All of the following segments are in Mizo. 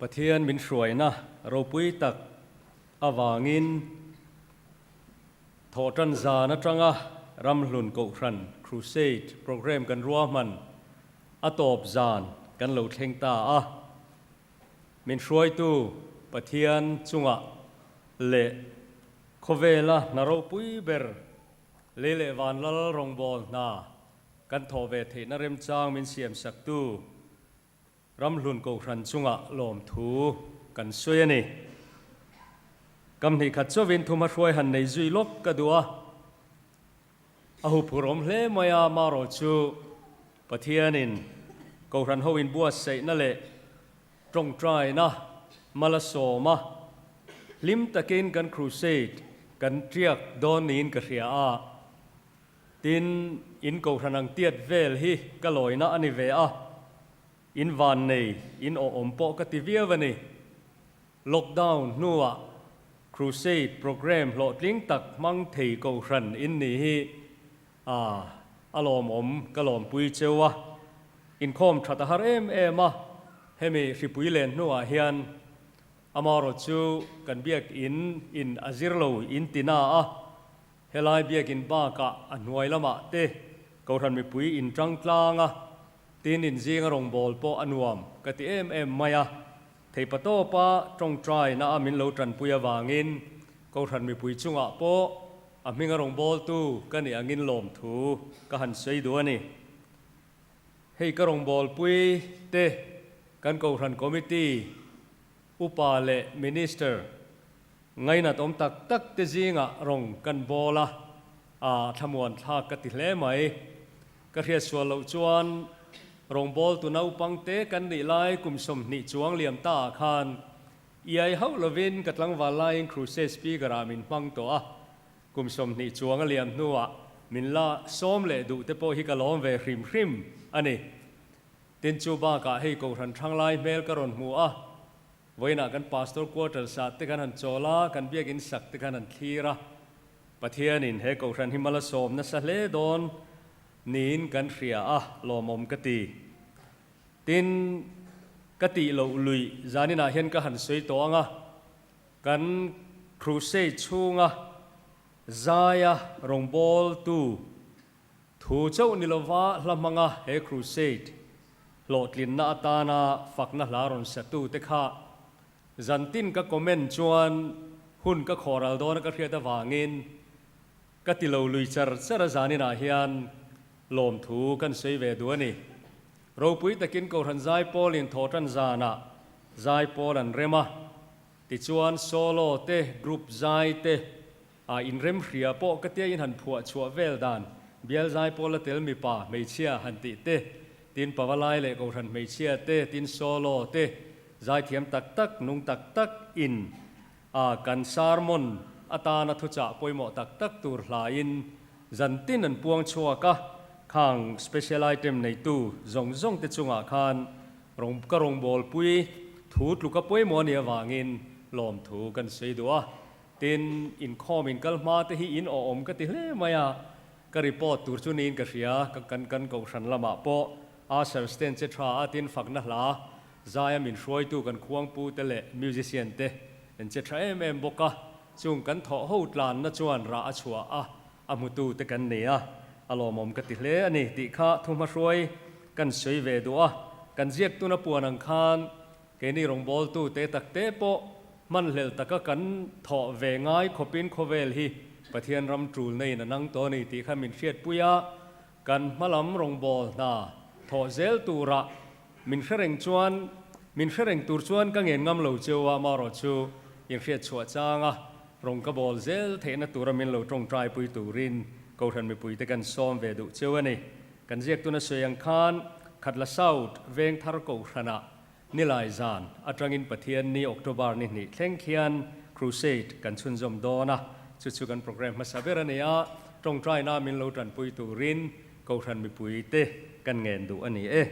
Pathian min hruaina ropui tak avangin thawhtan zan atanga Ramhlun Kohhran Crusade Programme kan ruahman a tawp zan kan lo thleng ta a. Min hruaitu Pathian chungah leh khawvela hna ropui ber lei leh vanlal rawngbâwl hna kan thawh ve theihna remchang min siamsaktu Ramhlun Kohhran chungah lawmthu kan sawi a ni. Kam hnih khat chauhin thuma hruai han nei zui lawk ka duh a, a huphur awm hle mai a, marawh chu Pathianin Kohhran ho inbuatsaihna leh tawngtaina mal a sawm a, hlim takin kan crusade kan tiak dawn niin ka hria a. Tin, in Kohhran ang tiat vel hi ka lawina a ni ve a, in van nei, in awhawm pawh ka ti viau a ni. Lockdown hnuah Crusade programme hlawhtling tak hmang thei Kohhran in ni hi a a lawmawm ka lawmpui cheu a. Inkhawm that a har em em a, hemi hripui len hnuah hian amarawh chu kan biakin in a zir lo in ti na a, Helai biakin bakah a hnuai lamah te Kohhran mipui in tang tlang a, tin in zinga rawngbâwl pawh a nuam ka ti em em mai a. Theipatawpa tawngtai na a min lo tanpui avangin Kohhran mipui chungah pawh a hminga rawngbâwltu ka nih angin lawmthu ka han sawi duh a ni. Hei ka rawngbâwlpui te kan Kohhran Committee Upa leh Minister ngainat awm tak tak te zingah rawng kan bawl a, a thlamuan thlak ka ti hle mai. Ka hriat sual loh chuan rawngbawltu naupang te kan nih lai kum 20 chuang liam ta ah khan iai hauh lovin ka tlangval laiin Crusade Speaker ah min hmang tawh a, kum 20 chuang a liam hnuah min la sawm leh duh te pawh hi ka lawm ve hrim hrim a ni. Tin chu bakah hei Kohhran Thanglai hmel ka rawn hmu a, vawiinah kan Pastor Quarters ah te kan han chawl a, kan biakin sak te kan han thlir a, Pathianin he Kohhran hi mal a sawm nasa hle dawn niin kan hria a, lawmawm ka ti. Tin, ka tih loh luih zaninah hian ka han sawi tawh ang a, kan Crusade chhunga zaia rawngbawltu, Thu chauh ni lova hla hmanga he crusade hlawhtlinna atana fakna hla rawn satute kha zantin ka comment chuan hun ka khawhral dawna ka hriat avangin ka ti lo lui char char a zaninah hian lawmthu kan sawi ve duh a ni. Ropui takin Kohhran Zaipawlin thawhtan zanah zaipawl an rem a, tichuan solo te, group zai te, A inremhria pawh ka tia in han phuah chhuah vel dan, bial zai pawl a tel mipa, hmeichhia han tih te, tin pavalai leh kohhran hmeichhia te, tin solo te, zaithiam tak tak, nung tak tak in a kan sermon atana thuchah pawimawh tak tak tur hlain zantin an puang chhuak a, khang special item neitu zawng zawng te chungah khan rawng ka rawngbawlpui thu tluka pawimawh a nih avangin lawmthu kan sawi duh a. Tin, inkhawm inkal hma te hi in awh awm ka ti hle mai a, ka report tur chu niin ka hria, ka kan kan kohhran lamah pawh ushers te an che tha a, tin fakna hla zaia min hruaitu kan khuangpu te leh musician te an che tha em em bawk a, chung kan thawh ho tlanna chuan rah a chhuah a, a hmutu te kan nei a, a lawmawm ka ti hle a ni tih kha thuhmahruai kan sawi ve duh a, kan ziak tuna puan ang khan Keini rawngbawltu te tak te pawh hmanhlel taka kan thawh ve ngai khawpin khawvel hi Pathian ram tul neiin a nang tawh a ni tih kha min hriatpui a, kan hmalam rawngbâwl hna thawh zel turah min hre reng chuan min hre reng tur chuan ka ngen ngam lo cheu a, amaherawh chu inhriat chhuah changa rawng ka bawl zel theihna tura min lo tawngtaipui turin Kohhran mipuite kan sawm ve duh cheu a ni. Kan ziaktuna sawi ang khan Khatla South Vengthar Kohhranah Nilai zan atangin Pathian ni October ni hnih thleng khian Crusade kan chhunzawm dawn a, chu chu kan programme hmasa ber a ni a, tawngtaina min lo tanpui turin Kohhran mipuite kan ngen duh a ni e.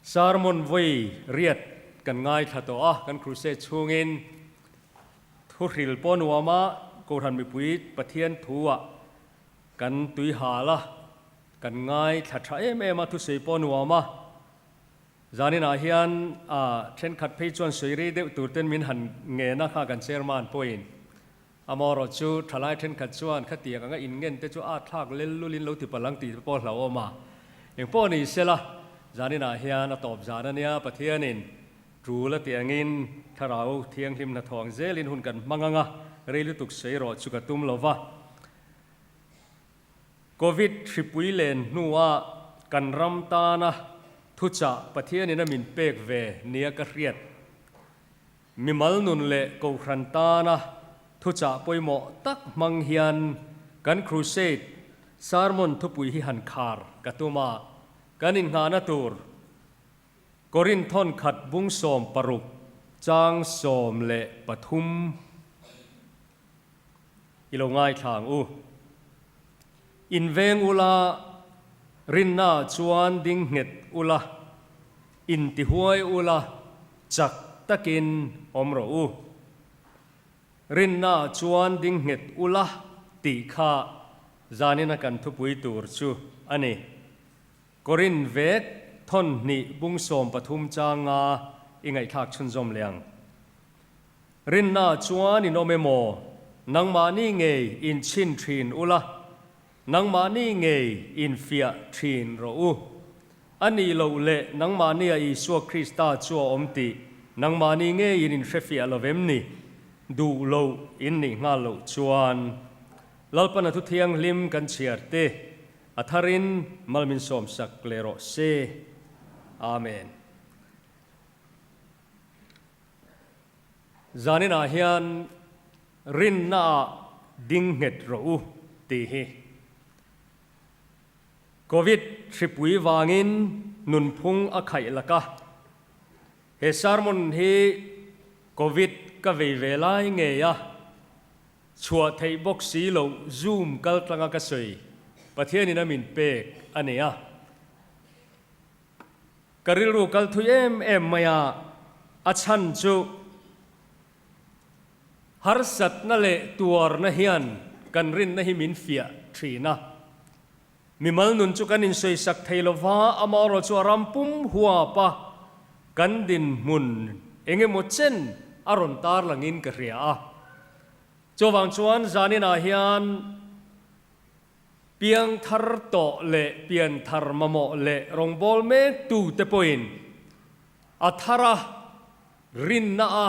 Sermon vawi riat kan ngaithla tawh a, kan Crusade chhungin thuhril pawh nuam a, Kohhran mipui Pathian thu-ah kan tui hal a, Kan ngaithla tha em em a, thusawi pawh nuam a. Zaninah hian thenkhat phei chuan sawi rei deuh tur ten min han ngen a kha kan chairman pawhin amaherawh chu thalai thenkhat chuan khatiang anga inngen te chu a thlak lel lulin lo ti palh ang tih te pawh a hlauhawm a. Engpawh ni sela zaninah hian a tawp zan a nia Pathianin tul a tih angin thlarau thianghlim hnathawh ang zelin hun kan hmang ang a, rei lutuk sawi rawh chu ka tum lo va. Covid hripui len hnua kan ram tana thuchah Pathianin a min pek ve nia ka hriat. Mimal nun leh Kohhran tana thuchah pawimawh tak hmang hian kan Crusade sermon thupui hi han khar ka tum a, kan innghahna tur Korinth thawn khat bung 16 chang 13 i lo ngaithla ang u. Inveng ula, rinna chuan ding nghet ula, intihuai ula, chak takin awm rawh u. Rinna chuan ding nghet ula tih kha zanina kan thupui tur chu a ni. Korinth vek thawn hnih bung 13 changa i ngaihthlak chhunzawm leh ang. Rinna chuan in awm emaw, nangmahni ngei in chhin thin ula, nangmahni ngei in fiah thin rawh u. A nih loh leh nangmahnia Isua Krista chu a awm tih nangmahni ngeiin in hrefiah lo vem ni? Duh loh in nih nghal loh chuan Lalpana thu thianghlim kan chhiar te A tharin mal min sawmsak leh rawh se. Amen. Zaninah hian rinnaah ding nghet rawh u tih hi Covid hripui vangin nunphung a khaih laka he sermon hi Covid ka vei ve lai ngei a. Chhuah theih bawk si loh Zoom kal tlanga ka sawi Pathianin a min pek a ni a. Ka rilru kal thui em em mai a, a chhan chu harsatna leh tuarna hian kan rinna hi min fiah thin a. Mimal nun chu kan insawisak thei lova, amaherawh chu a ram pum huapa kan dinhmun eng emaw chen a rawn tarlangin ka hria a. Chuvang chuan zaninah hian piang thar tawh leh pian thar mamawh leh rawngbâwl mek tute pawhin a thara rinna a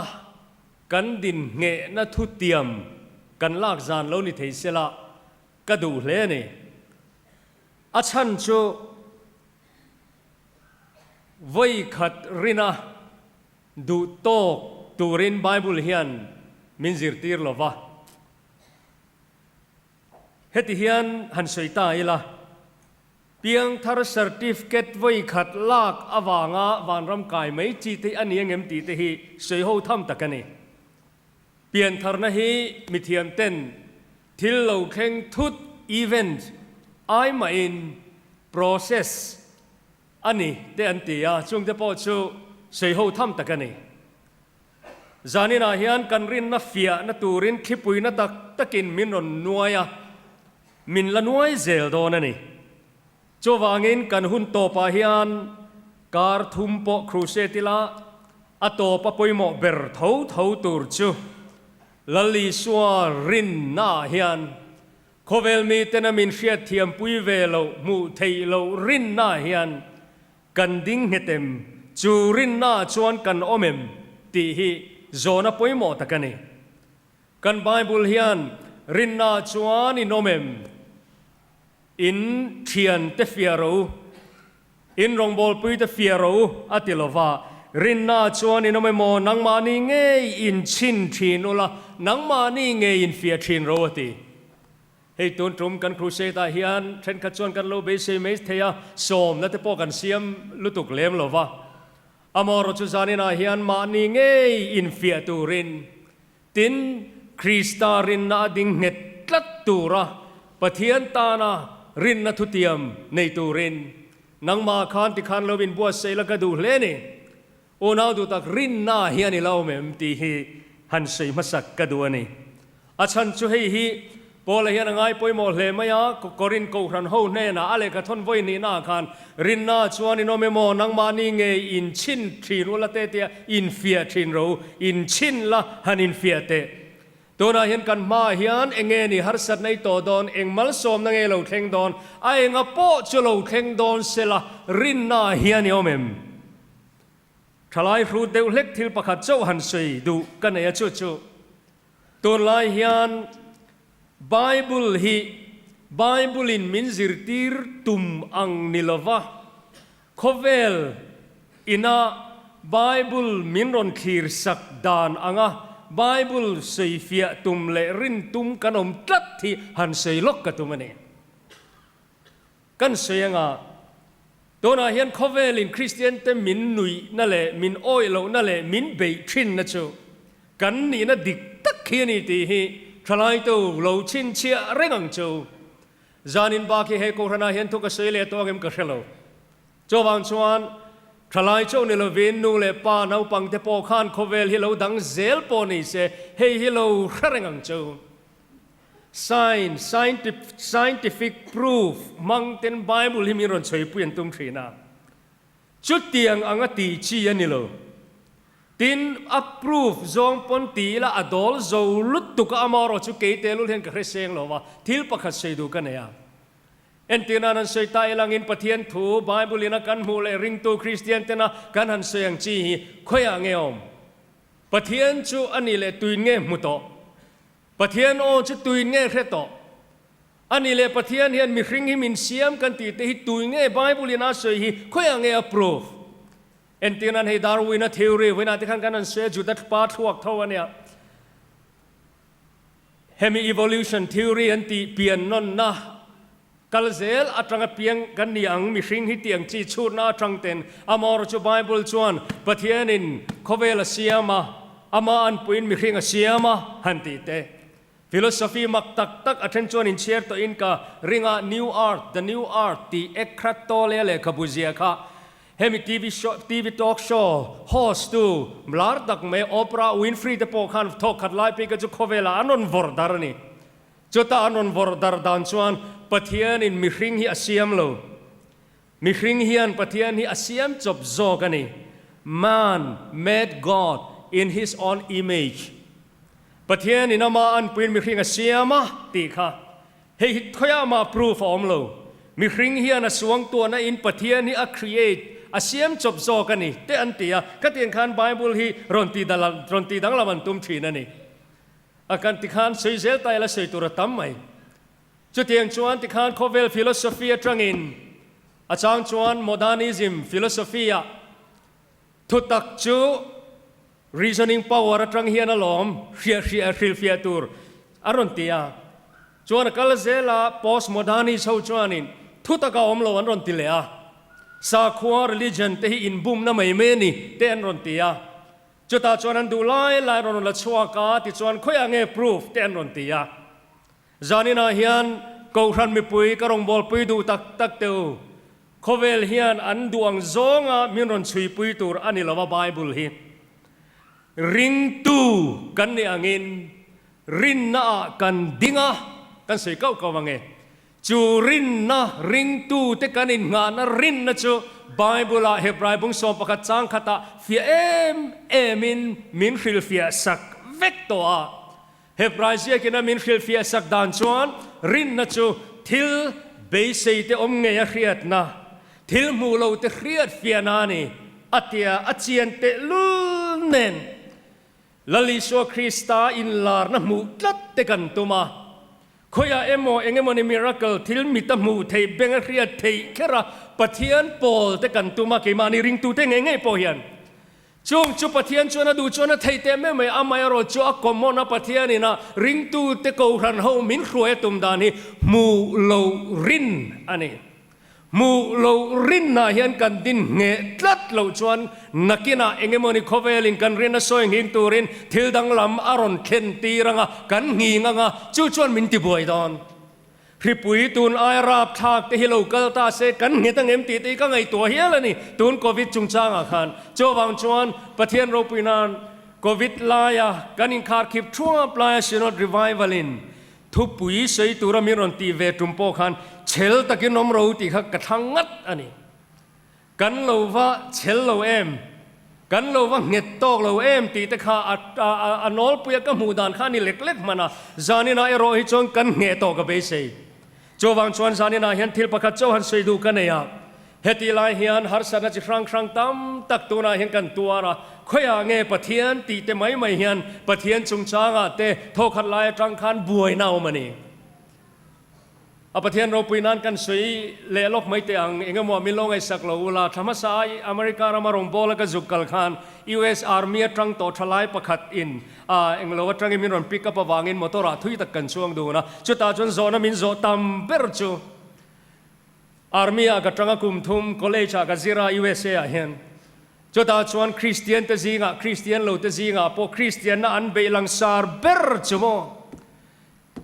kan dinhnghehna thutiam kan lak zan lo ni thei sela Ka duh hle a ni. A chhan chu vawi khat rina duh tawk turin Bible hian min zirtir lo va. Heti hian han sawi ta ila, piangthar certificate vawi khat lak avanga vanram kai mai chi te a ni angem tih te hi sawi ho tham tak a ni. Piantharna hi mithiam ten thil lo thleng thut, event, ai mahin process a ni te an ti a, chungte pawh chu sawi ho tham tak a ni. Zaninah hian kan rinna fiahna turin thlipuina tak takin min rawn nuai a, min la nuai zel dawn a ni. Chuvangin kan hun tawpah hian kar thum pawh crusade ila a tawp a pawimawh ber tho tho tur chu Lal Isua rinnaah hian khawvel miten a min hriatthiampui ve loh hmuh theih loh rinnaah hian kan ding nghet em, chu rinnaah chuan kan awm em tih hi zawhna pawimawh tak a ni. Kan Bible hian rinnaah chuan in awm em? In thian te fiah rawh u, in rawngbawlpui te fiah rawh u, a ti lo va. Rinna chuan in awm emaw, nangmahni ngei in chhin thin ula, nangmahni ngei in fiah thin rawh u, a ti. Hei tun tum kan crusade ah hian thenkhat chuan kan lo beisei mai thei a, sawmna te pawh kan siam lutuk lem lo va. Amaherawhchu zaninah hian mahni ngei in fiah turin Tin, Krista rinna a ding nghet tlat tura Pathian tana rinna thutiam nei turin nangmah khan tikhan lo inbuatsaih la ka duh hle ni. Unau duh tak rinna hian i lo awm em tih hi han sawi hmasak ka duh a ni. A chhan chu hei hi Paula hian a ngai pawimawh hle mai a, Korinth Kohhran ho hnenah a lehkha thawn vawi hnihnaah khan, Rinna chuan in awm emaw, nangmahni ngei in chhin thin ula te tia infiah thin ro u, in chhin la han infiah teh. Tunah hian kan hmaah hian eng nge ni harsatna i tawh dawn, eng malsawmna nge lo thleng dawn, a enga pawh chu lo thleng dawn sela rinnaah hian i awm em? Thalai hrut deuh hlek thil pakhat chauh han sawi duh ka nei a chu chu tunlai hian Bible hi Bible in min zirtir tum ang ni lova khawvel ina Bible min rawn thlir sak dan anga Bible sawifiah tum leh rin tum kan awm tlat hi han sawi lawk ka tum a ni. Kan sawi anga, tunah hian khawvelin Kristiante min nuihna leh min awih lohna leh min beih thinna chu kan nihna dik tak hi a ni tih hi thalaito lo chhinchhiah reng ang chu. Zanin bak hi he Kohhranah hian thu ka sawi leh tawh angem ka hre lo. Chuvang chuan thalai chauh ni lovin nu leh pa naupangte pawh khan khawvel hi lo dang zel pawh ni se hei hi lo hre reng ang chu. Science, scientific proof hmang ten Bible hi min rawn chhuipui an tum thin a. Chutiang anga tih chi a ni lo. Tin, a proof zawng pawn ti ila a dawl zo lutuk a, amaherawh chu kei telul hian ka hre seng lo va, thil pakhat sawi duh ka nei a. Entir nan an sawi ta ilangin Pathian thu Bible in a kan hmuh leh ringtu Kristian tena kan han sawi ang chi hi khawiah nge awm? Pathian chu a nih leh tuin nge hmu tawh? Pathian aw chu tuin nge hre tawh? A nih leh Pathian hian mihring hi min siam kan tih te hi tui nge Bible in a sawi hi khawiah nge a proof? Entir nan hei Darwin-a theory vawiinah te khan kan han sawi a Juda pa thluak tho a nia. Hemi evolution theory an tih pian nawnna kal zel atanga piang kan ni ang mihring hi tih ang chi chhutna atang ten amaherawhchu chu Bible chuan Pathianin khawvel a siam a, ama anpuiin mihring a siam a han tih te. Philosophy mak tak tak a then chuan inchhiar tawhin ka ring a, New Earth, The New Earth tih Eckhart Tolle a lehkhabu zia kha hemi TV show, TV talk show host tu lar tak mai Oprah Winfrey te pawh khan thawk khat lai phei kha chu khawvelah an rawn vawrh dar a ni. Chuta an rawn vawrh dar dan chuan Pathianin mihring hi a siam lo. Mihring hian Pathian hi a siam chawp zawk a ni. Man made God in his own image. Pathianin ama anpuiin mihring a siam a tih kha. Hei hi khawiah mah proof a awm lo. Mihring hian a suangtuahna in Pathian hi a create, a siam chawp zawk a ni, te an ti a. Khatiang khan Bible hi rawn ti rawn ti danglam an tum thin a ni. A kan ti khan sawi zel ta ila sawi tur a tam mai. Chutiang chuan tikhan khawvel philosophy atangin a chang chuan modernism philosophy-ah thutak chu reasoning power atang hian alawm hriah hriah hrilhfiah tur a rawn ti a. Chuan a kal zel a, postmodernist ho chuanin thutak a awm lo an rawn ti leh a. Sakhua, religion, te hi inbumna mai mai a ni te an rawn ti a. Chutah chuan an duh lai lai rawn la chhuak a, tichuan khawiah nge proof te an rawn ti a. Zaninah hian Kohhran mipui ka rawngbawlpui duh tak tak teh u. Khawvel hian an duh ang zawnga min rawn chhuipui tur a ni lo a Bible hi ringtu kan nih angin rinnaah kan ding a, kan sawi kauh kauh ang e. Chu rinna ringtute kan innghahna rinna chu Bible-ah Hebrai bung 11 chang khatah fiah em emin min hrilhfiah sak vek tawh a. Hebrai ziakina min hrilhfiah sak dan chuan rinna chu thil beiseite awm ngei a hriatna, thil hmuh lote hriat fiahna a ni, a tia a chian tehlul nen Lal Isua Krista inlarna hmuh tlat te kan tum a. Khawiah emaw eng emawni miracle thil mit a hmuh theih beng a hriat theih kher a Pathian pawl te kan tum a, keimahni ringtute ngei ngei pawh hian Chung chu Pathian chuan a duh chuan a theih teh mai mai, amaherawh chu a common a Pathian ina ringtute kohhran ho min hruai a tum dan hi hmuh loh rin a ni. Hmuh loh rinnah hian kan din ngheh tlat loh chuan nakinah eng emawni khawvelin kan rin a sawi nghing turin thil danglam a rawn thlen tir anga kan nghing anga chu chuan min tibuai dawn. Hripui tun aia rapthlak te hi lo kal ta se kan nghet ang em tih te hi ka ngaihtuah hial a ni tun Covid chungchangah khan. Chuvang chuan Pathian ropui nan Covid laia kan inkharkhip thuap laia Synod Revival in. Thupui sawi tura min rawn tih ve tum pawh khan chhel takin awm ro tih kha ka thlang ngat a ni. Kan lo va chhel lo em? Kan lo va nghet tawk lo em tih te kha a a nawlpuia ka hmuh dan kha a ni lek lek hman a, zaninah erawh hi chuan kan ngheh tawh ka beisei. Chuvang chuan zaninah hian thil pakhat chauh han sawi duh ka nei a, hetih lai hian harsatna chi hrang hrang tam tak tunah hian kan tuar a, khawiah nge Pathian tih te mai mai hian Pathian chungchangah te thawkhat lai atang khan buaina a awm a ni. A Pathian ropui nan kan sawi leh lawk mai teh ang, engemaw min lo ngaihsak lo ula, thla hmasa a America rama rawngbawla ka zuk kal khan US Army atang tawh thalai pakhat in a englo atangin min rawn pick up avangin motor ah thui tak kan chuang dun a, chutah chuan zawhna min zawh tam ber chu Army ah ka tang a kum thum college ah ka zir a USA ah hian chutah chuan Kristian te zingah Kristian lo te zingah pawh Kristianna an beih langsar ber chu maw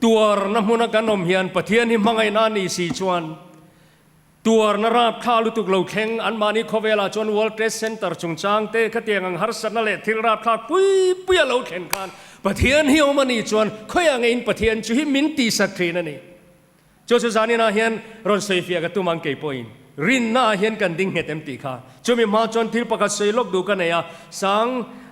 tuarna hmuna kan awm hian Pathian hi hmangaihna a nih si chuan Tuarna rapthla lutuk lo thleng anmahni khawvelah chuan World Trade Center chungchang te khatiang ang harsatna leh thil rapthlak pui pui a lo thlen khan Pathian hi awm a nih chuan khawiah ngeiin Pathian chu hi min tihsak thin a ni. Chu chu zaninah hian rawn sawifiah ka tum ang kei pawhin rinna ah hian kan ding nghet em tih kha. Chumi hma chuan thil pakhat sawi lawk duh ka nei a,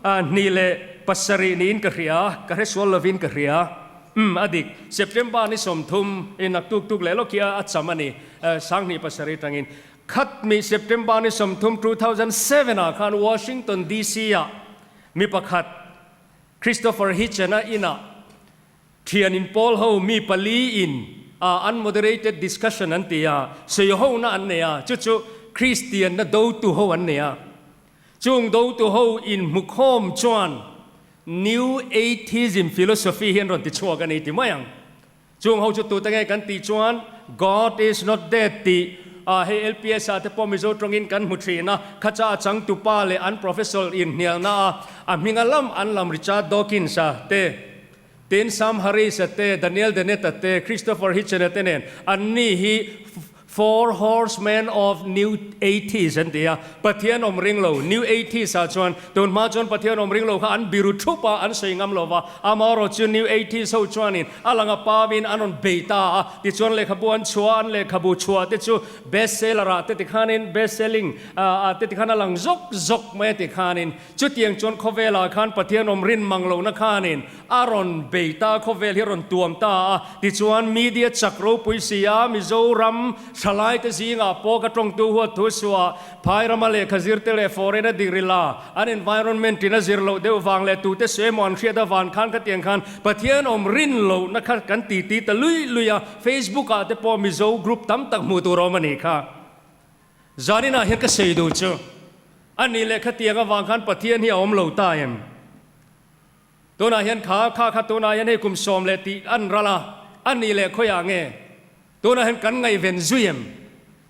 2007 niin ka hria, ka hresual lovin ka hria. Umm, a dik. September ni 30 in a tuk tuk leh lawk hi a cham a ni. 2007 tangin. Khat mi September ni 30 2007 ah khan Washington DC ah mi pakhat Christopher Hitchen a inah thian in pawl ho mi pali in a unmoderated discussion an ti a, sawi ho na an nei a, chu chu Christian na dotu ho an nei a. Chung dotu ho in hmukhawm chuan New Atheism philosophy hi an rawn ti chhuak a ni ti mai ang. Chung ho chu tute nge kan tih chuan God is not dead tih a hei LPS ah te pawh Mizo tawngin kan hmu thin a, khacha a changtupa leh an professor inhnialna a a hminga lam an lam Richard Dawkins a te, tin Sam Harris a te, Daniel Dennett a te, Christopher Hitchens a te nen anni hi Four Horsemen of New Atheist an ti a, Pathian awm ring lo. New Atheist ah chuan tun hma chuan Pathian awm ring lo kha an biru thup a, an sawi ngam lo va. Amaherawh chu New Atheist ho chuanin a lang a pawin an rawn bei ta a, tichuan lehkhabu an chhuah a, an lehkhabu chhuah te chu best seller ah te tikhanin, best selling ah te tikhan a lang zawk zawk mai a tikhanin. Chutiang chuan khawvelah khan Pathian awm rin mang lohna khanin a rawn bei ta a, khawvel hi a rawn tuam ta a. Tichuan media chak ropui si a, Mizoram thalaite zingah pawh ka tawngtu huat thu suah phai rama lehkha zirte leh foreign a degree la an environment in a zir loh deuh vang leh tute sawi emaw an hriat avang khan khatiang khan Pathian awm rin lohna kha kan titi ta lui lui a, Facebook ah te pawh Mizo group tam tak hmuh tur a awm a nih kha. Zaninah hian ka sawi duh chu a nih leh khatiang avang khan Pathian hi a awm lo ta em? Tunah hian kha kha kha tunah hian hei kum sawm leh tih an ral a, a nih leh khawiah nge? Tunah hian kan ngaihven zui em?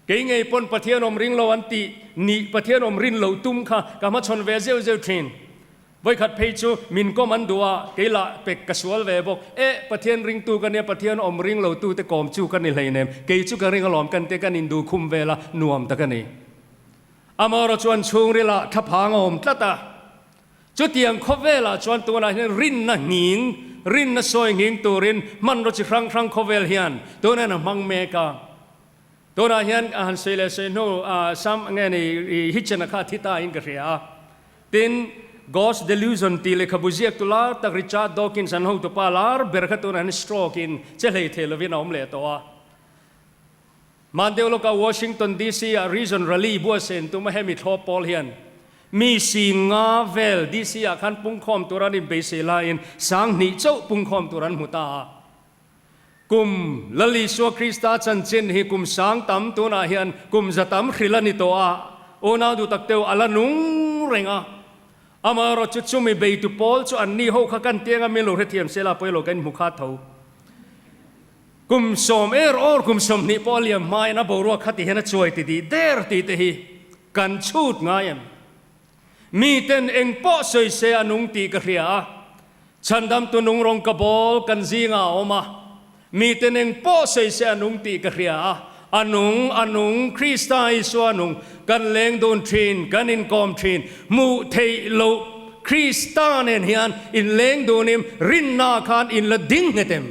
Kei ngei pawn Pathian awm ring lo an tih nih Pathian awm rin loh tum kha ka hmachhawn ve zeuh zeuh thin. Vawikhat phei chu min kawm an duh a, kei lah pek ka sual ve bawk. Eh, Pathian ringtu ka nia, Pathian awm ring lo tute kawm chu ka ni hleinem, kei chu ka ring alawm kan tia kan induh khum vel a, nuam tak a ni. Amaherawh chuan chhungrilah thlaphang a awm tlat a. Chutiang khawvelah chuan tunah hian rinna nghing, rinna sawi nghing turin hmanraw chi hrang hrang khawvel hian tunah hian a hmang mek a. Tunah hian a han sawi leh sawi hnu Sam nge ni Hitchen-a kha a thi ta in ka hria a. Tin, God's Delusion tih lehkhabu ziaktu lar tak Richard Dawkins an hotupa lar ber kha tunah hian stroke in che hlei thei lovin a awm leh tawh a. Hman deuh lawkah Washington DC ah Reason Rally buatsaih tum a hemi thlawp pawl hian mi si nga vel DC ah khan pungkhawm tur an inbeisei laiin 2000 chauh pungkhawm tur an hmu ta a. Kum Lal Isua Krista chanchin hi kum sang tam tunah hian kum za tam hrilh a ni tawh a, unau duh tak teuh a la nung reng a. Amaherawh chu chumi beitu pawl chu anni ho kha kan tiang a min lo hrethiam se la pawilo kan inhmu kha tho. Kum sawm er awr kum 20 pawh a liam hmain a boruak kha ti hian a chuai ti dih der tih te hi kan chhut ngai em? Miten eng pawh sawi se a nung tih ka hria a, Chhandamtu nung rawng ka bawl kan zingah a awm a. Miten eng pawh sawi se a nung tih ka hria a, a nung, a nung, Krista Isua nung, kan leng dun thin, kan inkawm thin, hmuh theih loh Krista nen hian inleng dunim rinna khan inla ding nghet em?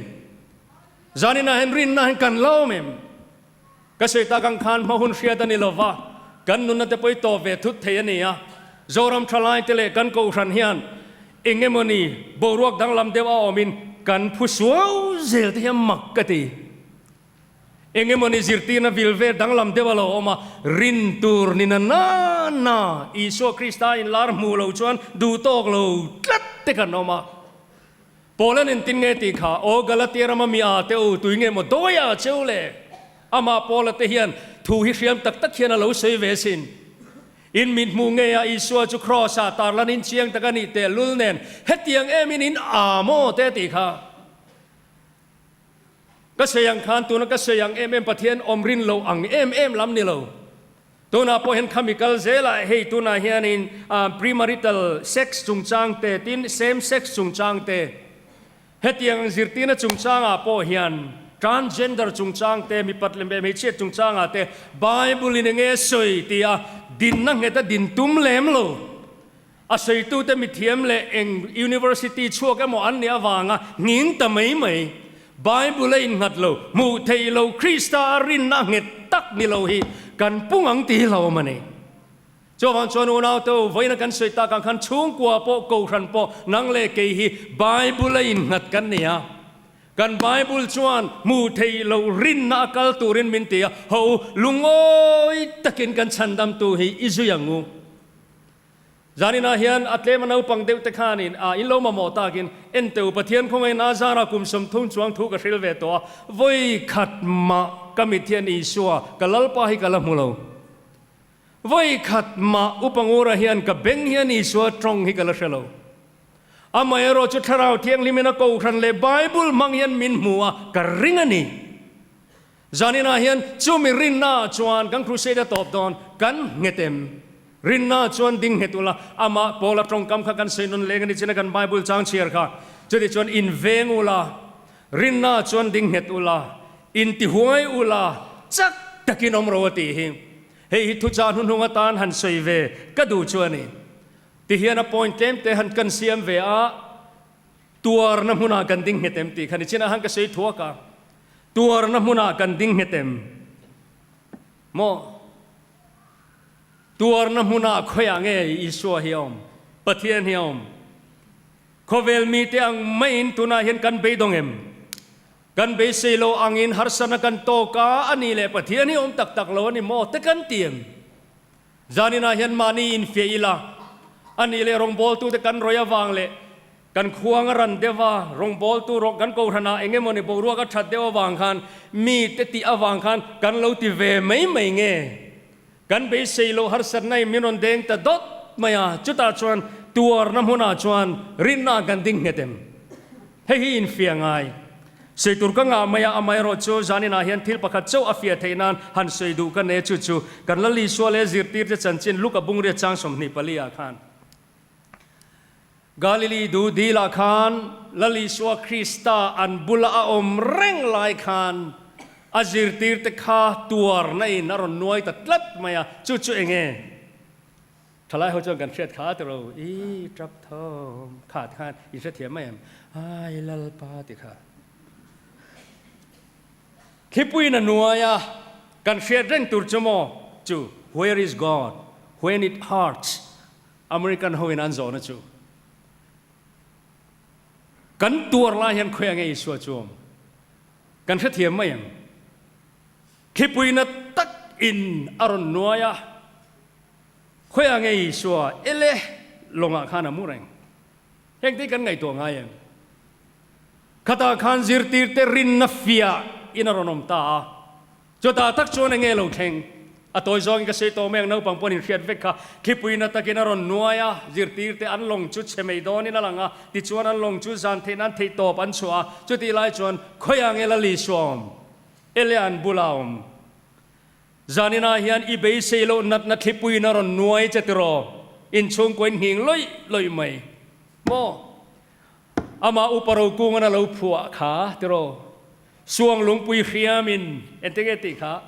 Zaninah hian rinna hian kan la awm em? Ka sawi tak ang khan hma hun hriat a ni lo va, kan nunna te pawh i tawp ve thut thei a ni a. Zoram thalaite leh kan Kohhran hian eng emawni boruak danglam deuh a awmin kan phu suau zel te hian mak ka ti. Eng emawni zirtirna vil vel danglam deuh a lo awm a, rin tur ni na na na Isua Krista inlar hmuh lo chuan duh tawk lo tlat te kan awm a. Paula'n engtin nge tih kha, Aw Galatia rama mi a te u, tui nge maw dawia cheu le? Amah Paula te hian thu hi hriam tak tak hian a lo sawi ve sin. In mit hmuh ngei a Isua chu Kraws-ah tarlan in chiang tak a nih tehlul nen hetiang em in in a maw te tih kha. Ka sawi ang khan tuna ka sawi ang em em Pathian awm rin lo ang em em lam ni lo. Tunah pawh hian khami kal zelah hei tunah hianin premarital sex chungchang te tin same sex chungchang te hetiang ang zirtirna chungchangah pawh hian transgender chungchang te mipat leh hmeichhiat chungchangah te Bible in enge sawi tia dinna ngheta din tum lem lo. A sawitute mithiam leh eng university chhuak emaw an nih avanga nghing ta mai mai, Bible a innghat lo, hmuh theih lo Krista a rinna nghet tak ni lo hi kan pung ang ti hlauhawm a ni. Chuvang chuan unaute u, vawiina kan sawi tak ang khan chhungkua pawh, kohhran pawh, nang leh kei hi Bible a innghat kan ni a. Kan Bible chuan hmuh theih loh rinna a kal turin min ti a, Ho u, lungawi takin kan chhandamtu hi i zui ang u. Zaninah hian a tlem a naupang deuh te khanin a in lo mamawh takin en teu Pathian khawngaih na zara kum 30 chuang thu ka hril ve tawh a, vawi khat mah ka mit hian Isua ka Lalpa hi ka la hmu lo. Vawi khat mah Upa Ngura hian ka beng hian Isua tawng hi ka la hre lo. Amaherawh chu Thlarau Thianghlimin a Kohhran leh Bible hmang hian min hmu a, ka ring a ni. Zaninah hian chumi rinnaah chuan kan crusade a tawp dawn, kan nghet em? Rinnaah chuan ding nghet ula, amah Paula tawngkam kha kan sawi nawn leng a ni chin a kan Bible chang chhiar kha. Chuti chuan inveng ula, rinnaah chuan ding nghet ula, intihuai ula, chak takin awm ro a tih hi. Hei hi thuchah hnuhnung atan han sawi ve ka duh chu a ni. Tihian a point tlem te han kan siam ve a, tuarna hmunah kan ding nghet em tih kha ni chinah han ka sawi thuak a. Tuarna hmunah kan ding nghet em? Maw? Tuarna hmunah khawiah nge Isua hi a awm? Pathian hi a awm? Khawvel mite ang maiin tunah hian kan beidawng em? Kan beisei lo angin harsatna kan tawk a, a nih leh Pathian hi awm tak tak lo a ni maw? Te kan ti em? Zaninah hian mahni infiah ila, a nih leh rawngbawltute kan rawih avang leh kan khuang a ran deuh a, rawngbawltu rawng kan kohhranah eng emawni boruak a that deuh avang khan mite tih avang khan kan lo ti ve mai mai nge? Kan beisei loh harsatna in min rawn deng ta dawt mai a, chutah chuan tuarna hmunah chuan rinna kan ding nghet em? Hei hi infiah ngai. Sawi tur ka ngah mai a, amaherawh chu zaninah hian thil pakhat chauh a fiah theih nan han sawi duh ka nei chu chu kan Lal Isua leh zirtirte chanchin Luka bungria chang 24 ah khan Galili du dilah khan Lal Isua Krista an bula a awm reng lai khan a zirtirte kha tuarna in a rawn nuai ta tlat mai a, chu chu eng nge? Thalai ho chuan kan hriat kha ti ro, i tap thawm kha ti khan in hrethiam mai em? Ai Lalpa ti kha. Thlipuiin a nuai a, kan hriat reng tur chu maw chu Where is God when it hurts? American ho in an zawhna chu. Kan tuar lai hian khawi ange Isua chu awm? Kan hrethiam mai em? Thlipuina tak in a rawn nuai a. Khawiah nge Isua ele lawngah khan a mu reng? Heng te hi kan ngaihtuah ngai em? Khatah khan zirtirte rinna fiah in a rawn awm ta a. Chutah tak chuan enge lo thleng? A tawi zawngin ka sawi tawh mai ang, naupang pawhin inhriat vek kha. Thlipuina takin a rawn nuai a, zirtirte an lawng chu chhe mai dawnin a lang a, tichuan an lawng chu zan theih nan theihtawp an chhuah a. Chutih lai chuan khawiah nge Lal Isua awm? Ele an bula awm? Zaninah hian i beisei loh natna thlipuiin a rawn nuai che tiraw? Inchhungkaw in nghing lawih lawih mai maw? Amah upa rokungan a lo phuah kha tiraw? Suang lungpui hriamin engtin nge tih kha?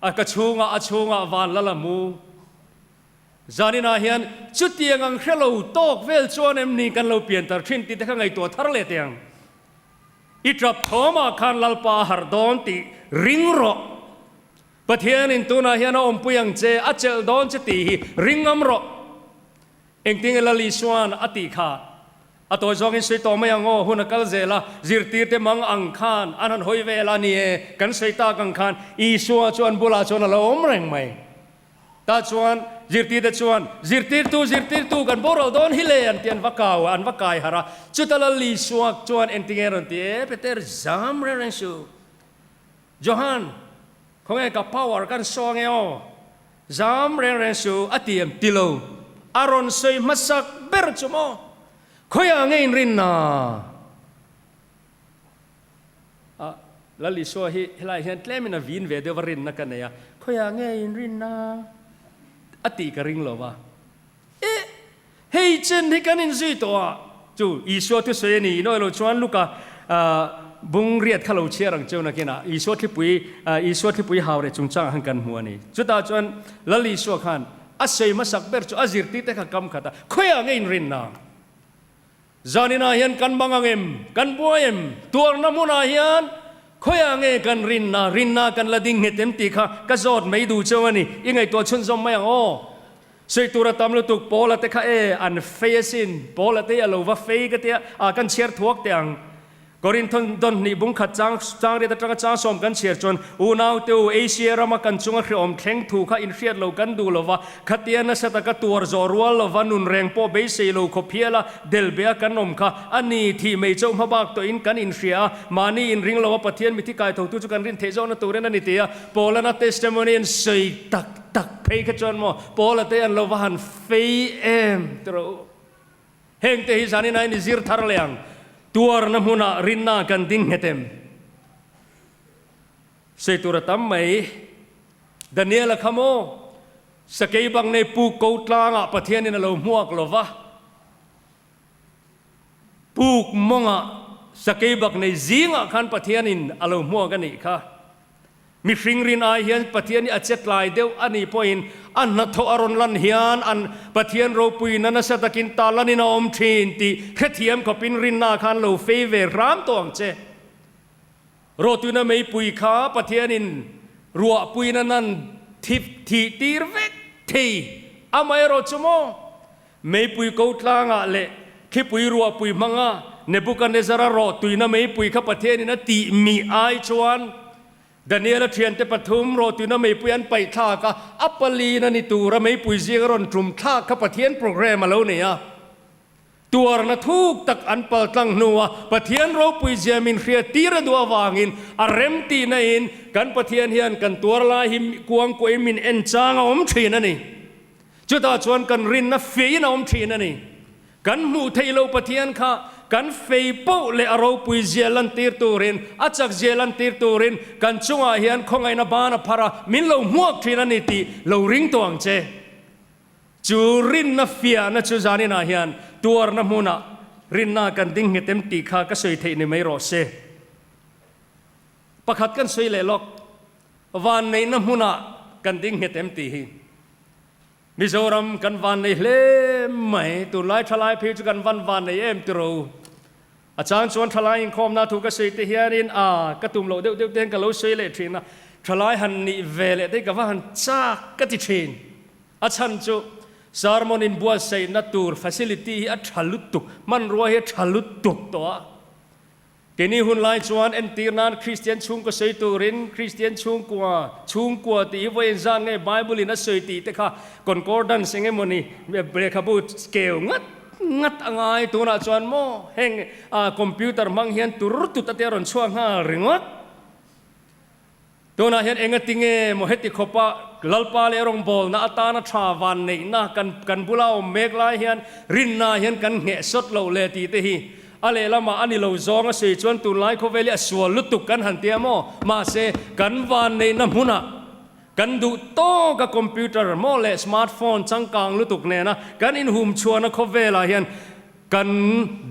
A ka chhungah a chhungah van la la mu. Zaninah hian chutiang ang hre lo tawk vel chuan em ni kan lo piantar thin tih te kha ngaihtuah thar leh teh ang. I tap thawmah khan Lalpa a harh dawn tih ring rawh. Pathianin tunah hian a awmpui ang che, a chelh dawn che tih hi ring ngam rawh. Engtinge Lal Isua'n a tih kha? A tawi zawngin sawi tawh mai ang aw, hun a kal zel a, zirtirte mang ang khan an han hawi vel a ni e, kan sawi tak ang khan Isua chu an bulah chuan a lo awm reng mai. Tah chuan zirtirte chuan, Zirtirtu, zirtirtu, kan boral dawn hi le, an ti an va kau a, an va kai harh a. Chuta Lal Isua chuan engtinge a rawn ti e, Peter, zam reng reng suh. Johan, khawnge ka power kan saw nge aw? Zam reng reng su a ti em ti lo? A rawn sawi hmasak ber chu maw? Khawiah nge in rinna? A, Lal Isua hi helaiah hian tlemin a vin ve deuh va rinna ka nei a, khawiah nge in rinna? A tih ka ring lo va. Eh! Hei chen hi kan inzui tawh a, chu Isua thusawi a ni. Inawih lo chuan Luka bung riat kha lo chhiar ang cheu nakinah Isua thlipui, Isua thlipui hau reh chungchangah khan kan hmu a ni. Chutah chuan Lal Isua khan a sawi hmasak ber chu a zirtirte kha kam khat a, Khawiah nge inrinna? Zaninah hian kan bang ang em? Kan buai em? Tuarna hmunah hian khawiah nge kan rinna? Rinna kan la ding nghet em tih kha ka zawt mai duh cheu a ni. I ngaihtuah chhunzawm mai ang aw. Sawi tur a tam lutuk, Paula te kha e, an fei asin. Paula te hi a lo va fei ka tia, a kan chhiar thuak teh ang. Korinthon dawn hnih bung khat chang chang riat atanga chang sawm kan chhiar chuan, Unau te u, Asia rama kan chunga hrehawm thleng thu kha inhriat lo kan duh lo va, khatia nasa taka tuar zawh rual lo va nun reng pawh beisei lo khawp hial a, delbe a kan awm kha a ni, thih mei chauh hma bak tawhin kan inhria a, mahni inring lo a Pathian mithi kai thotu chu kan rin theih zawkna turin a ni ti a, Paulana testimony an sawi tak tak phei kha chuan maw Paula te an lo va han fei em ti rawh u. Heng te hi zanin a in i zir thar leh ang. Tuarna hmunah rinna kan ding nghet em? Sawi tur a tam mai. Daniela kha maw? Sakei bang nei puk ko tlangah Pathianin a lo hmuak lo va. Puk mawngah sakei bak nei zingah khan Pathianin a lo hmuak a nih kha. Mihring rin ai hian Pathian hi a che tlai deuh a nih pawhin a hnathawh a rawn lan hian an Pathian ropuina nasa takin talanin a awm thin tih hrethiam khawpin rinna khan lo fei ve hram tawh ang che. Rawtuina meipui kha Pathianin ruahpuina nan thip thih tir vek thei amaherawh chu maw? Meipui ko tlangah leh thlipui ruahpui hmanga Nebukanezzara rawhtuina meipui kha Pathianin a tih mih ai chuan Daniela thiante pathum rawhtuina meipui an paih thlak a, a palin a ni tura meipui zinga rawn tum thlak kha Pathian program a lo nei a. Tuarna thuk tak an pal tlang hnua Pathian ropui zia min hriat tir a duh avangin a rem tihna in kan Pathian hian kan tuar lai hi kuangkuahin min en chang a awm thin a ni. Chutah chuan kan rinna feiin a awm thin a ni. Kan hmuh theih loh Pathian kha kan fei poh leh a ropui zia lantir turin, a chak zia lantir turin kan chungah hian khawngaihna ban a phar a, min lo hmuak thin a ni tih lo ring tawh ang che. Chu rinna fiahna chu zaninah hian tuarna hmunah rinna kan ding nghet em tih kha ka sawi theih ni mai rawh se. Pakhat kan sawi leh lawk, vanneihna hmunah kan ding nghet em tih hi. Mizoram kan vannei hle mai, tunlai thalai phei chu kan van vannei em tiro. A chang chuan thalai inkhawmna thu ka sawi te hianin a ka tum loh deuh deuh te hian ka lo sawi leh thin a, thalai han nih ve leh te hi ka va han chak ka ti thin. A chhan chu sermon inbuatsaihna tur facility hi a tha lutuk, hmanrua hi a tha lutuk tawh a. Keini hun lai chuan entir nan Kristian chhungkaw sawi turin Kristian chhungkua, chhungkua tih hi vawiin zan nge Bible in a sawi tih te kha concordance eng emawni lehkhabu keu ngat ngat a ngai tunah chuan maw heng computer hmang hian tur tut a te a rawn chhuak nghal ringawt. Tunah hian engati nge maw heti khawpa Lalpa leh rawngbawlna atana tha van neihna kan kan bula awm mek lai hian rinna hian kan ngheh sawt loh le tih te hi a lehlamah a ni lo zawng a sawi chuan tunlai khawvel hi a sual lutuk kan han tia maw? Mahse, kan van neihna hmunah kan duh tawk a computer maw leh smartphone changkang lutuk nena kan inhum chhuahna khawvelah hian kan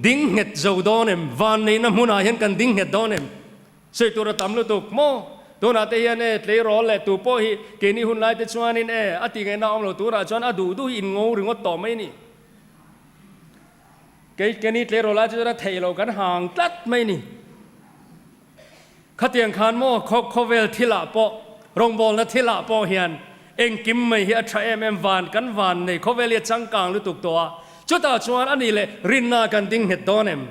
ding nghet zo dawn em? Van neihna hmunah hian kan ding nghet dawn em? Sawi tur a tam lutuk maw? Tunah te hian e, tleirawl leh tu pawh hi keini hun lai te chuanin e, a tih ngaihna awm lo turah chuan a duh duh hi in ngo ringawt tawh mai ni. Kei keini tleirawl lai te chuan a theih loh kan hang tlat mai ni. Khatiang khan maw khawvel thilah pawh, rawngbawlna thilah pawh hian engkim mai hi a tha em em van kan van nei khawvel hi a changkang lutuk tawh a, chutah chuan a nih leh rinna kan ding nghet dawn em?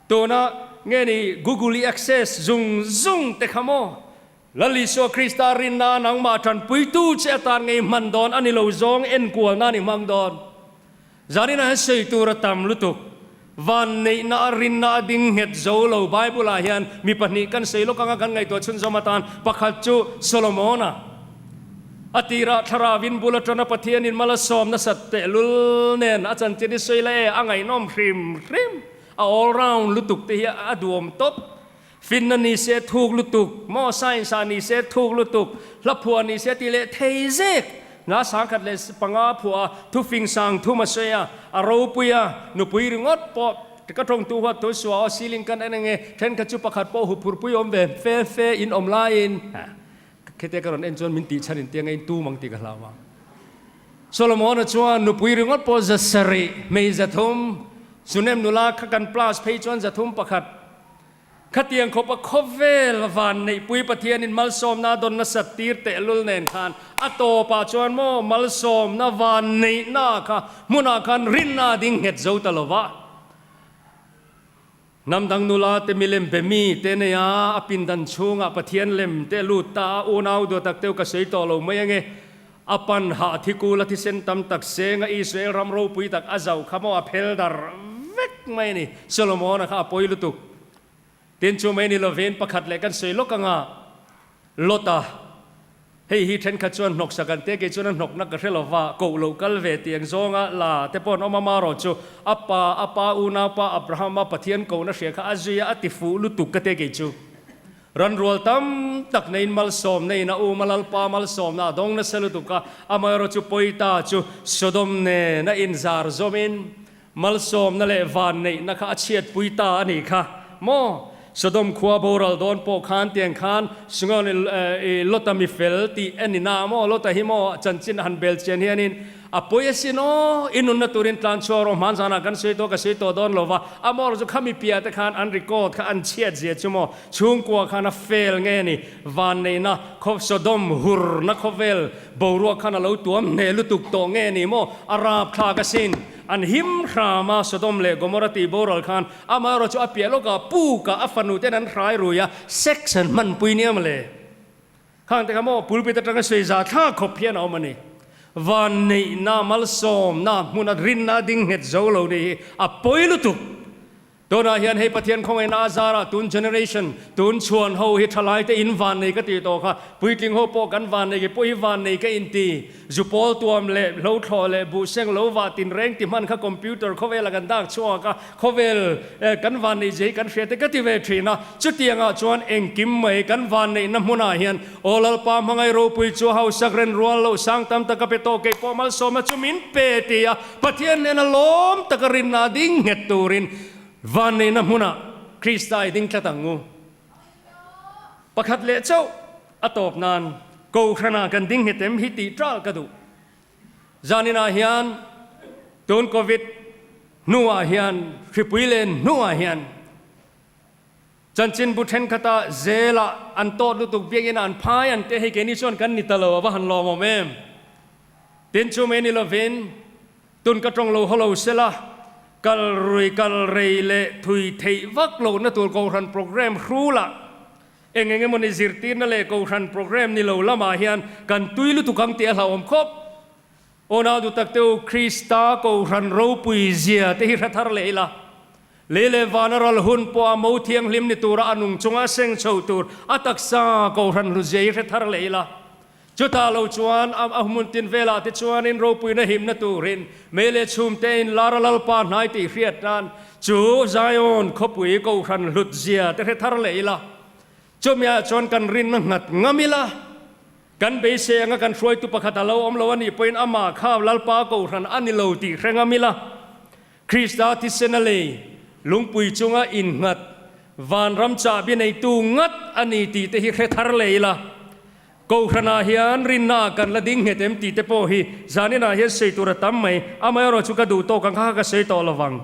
Tuna nge ni Google i access zung zung te kha maw Lal Isua Krista rinna nangmah tanpuitu che atan ngei hman dawn a ni lo zawng enkual nan i hmang dawn. Zaninah hian sawi tur a tam lutuk. Vanneihna a rinna a ding nghet zo lo Bible ah hian mi pahnih kan sawi lawk anga kan ngaihtuah chhunzawm atan pakhat chu Solomona a tirah thlarauin bul atana Pathianin mal a sawm nasat tehlul nen a chanchin i sawi la e a ngaihnawm hrim hrim a all round lutuk te hi a duhawm tawp. Finna ni se thuk lutuk, maw science ah ni se thuk lutuk, hla phuah ni se tih leh thei zek. Hna 1005 phuah a, thufing sang thum a sawi a, a ropui a, nupui ringawt pawh ka tawngtu huat thu suah aw ceiling kan en ange, thenkhat chu pakhat pawh huphurpui awm ve fe fe in awm laiin khete ka rawn en chuan min tih chhan in tiang a in tum ang tih ka hlau a. Solomona chuan nupui ringawt pawh 700, hmei 300, Sunem nula kha kan plus phei chuan 301. Khatiang khawpa khawvel van neihpui Pathianin malsawmna a dawn nasat tir tehlul nen khan a tawpah chuan maw malsawmna van neihna kha hmunah khan rinna a ding nghet zo ta lo va. Hnam dang nula te milem be mi te nei a, a pindan chhungah Pathian lem te a lut ta a, unau duatak teu ka sawi tawh lo mai ange. A pan hah thikul a thisen tam tak senga Israel ram ropui tak a zauh kha maw a phel dar vek mai a ni. Solomon-a kha a pawi lutuk. Tin chu mai ni lovin pakhat leh kan sawi lawk anga Lot-a, hei hi thenkhat chuan hnawksak an tia kei chuan a hnawkna ka hre lova, koh loh kal ve tih ang zawnga la te pawh an awm a, marawh chu a pa, a pa unaupa Abraham-a Pathian kohna hria kha a zui a, a ti fuh lutuk ka tia kei chu. Ranrual tam tak neiin malsawmna in a um a, Lalpa malsawmna a dawng nasa lutuk a, amaherawh chu pawita chu Sodom nen a inzar zawmin malsawmna leh vanneihna kha a chhiatpui ta a nih kha maw? Sodom khua boral dawn pawh khan tiang khan Sungawn i Lota mi fel tih a ni na maw? Lota hi maw chanchin a han bel chian hianin A pawi asin aw, i nunna turin tlan chhuak rawh hman zanah kan sawi tawh ka sawi tawh dawn lo va, a mawr chu khami piah te khan an record kha an chhiat zia chu maw, chhungkua khan a fail nge ni, vanneihna khaw Sodom hurna khawvel boruak khan a lo tuam hneh lutuk tawh nge ni maw, a rapthlak asin, an him hram a Sodom leh Gomorrah tih boral khan amaherawh chu a piah lawkah pukah a fanu ten an hrai rui a, sex an hmanpui nia mawle. Khang te kha maw pulpit atanga sawi za thla khawp hian a awm a ni. Vanneihna, malsawmna, hmuna rinna a ding nghet zo lo ni hi a pawi lutuk. Tunah hian hei Pathian khawngaihna a zarah tun generation, tun chhuan ho hi thalaite in vannei ka tih tawh kha, puitling ho pawh kan vannei ke pawh hi vannei ka inti. Zu pawl tuam leh hlo thlawh leh buh seng lo vah tinreng ti hman kha computer khawvela kan dak chhuak a, khawvel kan vanneih zia hi kan hria te ka ti ve thin a. Chutiangah chuan engkim mai kan vanneihna hmunah hian Aw Lalpa hmangaih ropui chu hausak ren rual loh sang tam tak a pe tawh kei pawh malsawmna chu min pe ti a, Pathian nena lawm taka rinna ding nghet turin vanneihna hmunah Krista i ding tlat ang u. Pakhat leh chauh a tawp nan Kohhranah kan ding nghet em hi tih ṭal ka duh. Zaninah hian tun Covid hnuah hian hripui len hnuah hian chanchinbu ṭhenkhata zelah an tawt lutuk biakina an phai an teh hei keini chuan kan ni ta lo a va han lawmawm em. Tin chu mai ni lovin tun ka ṭawng lo haw lo sela kal rui kal rei leh thui theih vak lohna tur Kohhran programme hrulah Eng eng emawni zirtirna leh kohhran programme ni lo lamah hian kan tui lutuk ang tih a hlauhawm khawp. Aw nau duh tak te u, Krista kohhran ropui zia te hi hre thar leh ila. Lei leh vana ral hun pawha mo thianghlim ni tura a nung chunga seng chho tur a taksa kohhran hluzia hi hre thar leh ila. Chutah lo chuan a hmun tin velah te chuanin ropuina himna turin mei leh chhum te in lar a Lalpa hnai tih hriat nan chu Zion khawpui kohhran hlut zia te hre thar leh ila. Chumiah chuan kan rinna nghat ngam ila, kan beisei anga kan hruaitu pakhat a lo awm lo a nih pawhin amah kha Lalpa kohhran a ni lo tih hre ngam ila. Krista thisen a lei lungpui chunga innghat vanram chahbi neitu ngat a ni tih te hi hre thar leh ila. Kohhranah hian rinna kan la ding nghet em tih te pawh hi zaninah hian sawi tur a tam mai, amaherawh chu ka duh tawk ang kha kha ka sawi tawh lovang.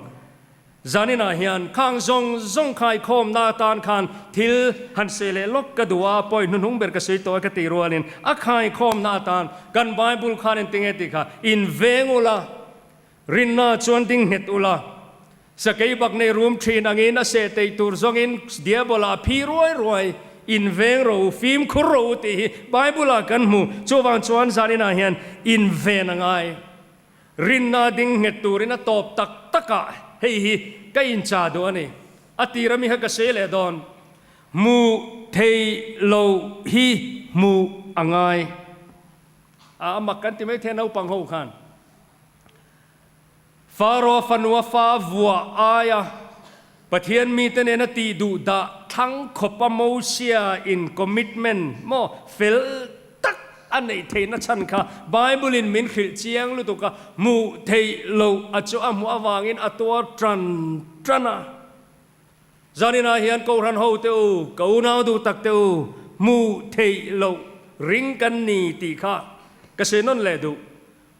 Zaninah hian khang zawng zawng khaikhawmna atan khan thil han sawi leh lawk ka duh a, point hnuhnung ber ka sawi tawh e ka tih rualin a khaikhawmna atan kan Bible khan engtinge tih kha inveng ula, rinna chuan ding nghet ula, sakei bak nei rum thin angin a seh teih tur zawngin Diabola a phi ruai ruai, inveng rawh u, fimkhur rawh u tih hi Bible-ah kan hmu. Chuvang chuan zaninah hian inven a ngai. Rinna ding nghet turin a tawp tak takah hei hi ka incha duh a ni. A tir ami kha ka sawi leh dawn. Hmuh thei lo hi hmuh a ngai. A mak kan ti mai thei a naupang ho khan. Faro fanua fa vuah aia Pathian mite nena tih duh dah thlang khawpa Mosia in commitment maw fel tak a neih theihna chhan kha Bible in min hrilh chiang lutuk a, hmuh theih loh a chu a hmuh avangin a tuar tan tan a. Zaninah hian Kohhran ho te u, ka unau duh tak te u, hmuh theih loh ring kan ni tih kha ka sawi nawn leh duh.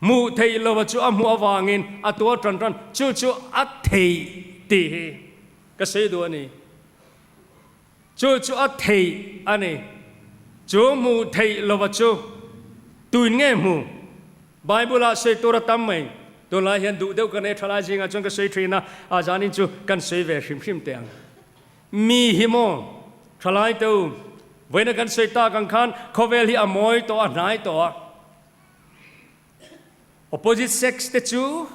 Hmuh theih lova chu a hmuh avangin a tuar tan tan, chu chu a theih tih hi ka sawi duh a ni. Chu chu a theih a ni. Chu hmuh theih lova chu tuin nge hmu? Bible-ah sawi tur a tam mai. Tunlai hian duh deuh ka nei tha lai zingah chuan ka sawi thin a, a zanin chu kan sawi ve hrim hrim teh ang. Mi hi maw? Thalai te u, vawiina kan sawi tak ang khan khawvel hi a mawi tawh a, hnai tawh a. Opposite sex te chu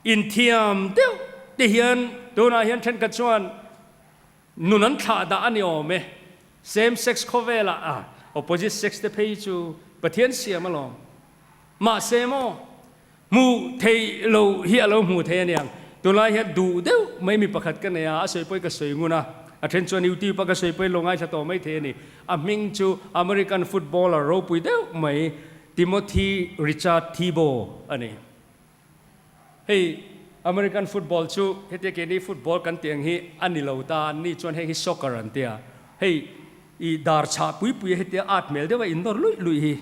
inthiam deuh te hian tunah hian thenkhat chuan nun an thlah dah a ni awm e. Same sex khawvelah a opposite sex te phei chu Pathian siam alawm. Mahse maw hmuh theih loh hi a lo hmuh theih aniang. Tunlai hian duh deuh mai mi pakhat ka nei a, a sawi pawhin ka sawi ngun a, a then chuan YouTube a ka sawi pawhin lo ngaithla tawh mai thei a ni. A hming chu American footballer ropui deuh mai Timothy Richard Tebow a ni. Hei American football chu hetia keini football kan tih ang hi a ni lo ta, anni chuan heng hi soccer an tia. Hei i dar chhah pui pui a hetia at hmel deuh a innawr luih luih hi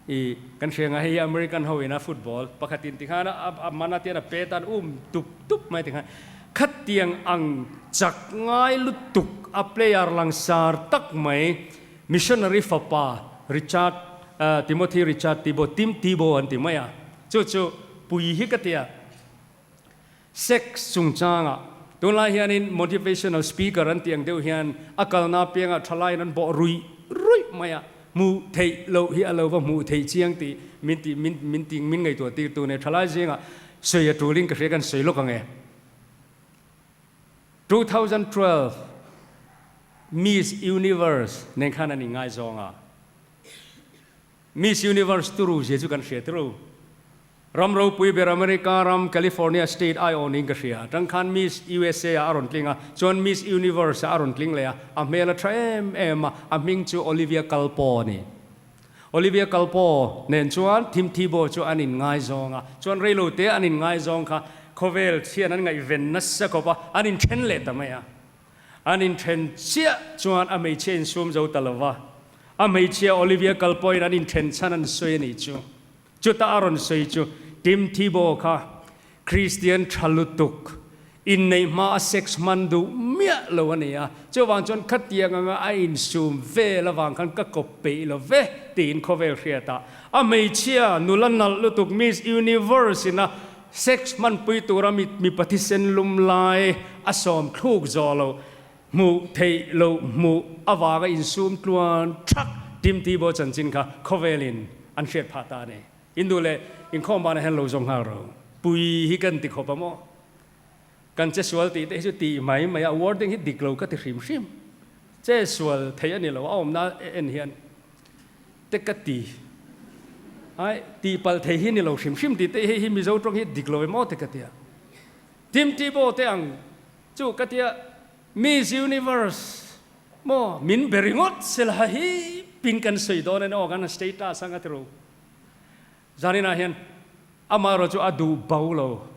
i kan hria ang a, hei hi American ho ina football pakhatin tikhan a man a tian a pet a an um tup tup mai tikhan khatiang ang chak ngai lutuk a player langsar tak mai missionary fapa Richard Timothy Richard Tebow Tim Tebow an ti mai a chu chu pui hi ka tia. Sex chungchangah tunlai hianin motivational speaker an tih ang deuh hian a kalna apiangah thalaiin an bawh ruih ruih mai a, hmuh theih loh hi a lo va hmuh theih chiang tih min tih min min tih min ngaihtuah tir tu nia thalai zingah sawi a tulin ka hria kan sawi lawk ang e. 2012 Miss Universe nen khan an inngaizawng a, Miss Universe turu zia chu kan hria turu. Ram ropui ber America ram California state aiawh niin ka hria. Tang khan Miss USA ah a rawn tling a, chuan Miss Universe ah a rawn tling leh a, a hmel a tha em em a, a hming chu Olivia Culpo a ni. Olivia Culpo nen chuan Tim Tebow chu an inngaizawng a, chuan reilote an inngaizawng kha khawvel thian an ngaihven nasa khawp a, an inthen leh ta mai a. An inthen chiah chuan a hmeichhia insum zo ta lo va, a hmeichhia Olivia Culpo in an inthen chhan an sawi a nih chu. Chuta a rawn sawi chu Tim Tebow kha Kristian tha lutuk, inneih hma a sex hman duh miah lo a ni a, chuvang chuan khatiang anga a insum vel avang khan ka kawp peih lo ve tiin khawvel hriatah a hmeichhia nula nalh lutuk Miss Universe ina sex hmanpui tura mipa thisen lum lai a sawm thluk zawh loh Hmuh theih loh hmuh avanga insum tluan thak Tim Tebow chanchin kha khawvelin an hriat phah ta a ni. In duh leh inkhawm banah hian lo zawng nghal ro. Pui hi kan ti khawp a maw? Kan che sual tih te hi chu tih mai mai a, wording hi dik lo ka ti hrim hrim. Che sual theih a ni lo, a awmna en hian te ka ti. Ai, tih palh thei hi ni lo hrim hrim tih te hi hei hi Mizo tawng hi dik lo em aw te ka ti a. Tim Tebow te ang Chu ka tia Miss Universe maw min be ringawt sela hi pin kan sawi dawn a ni aw kan status anga tiro. Zaninah hian amaherawh chu a duh bo lo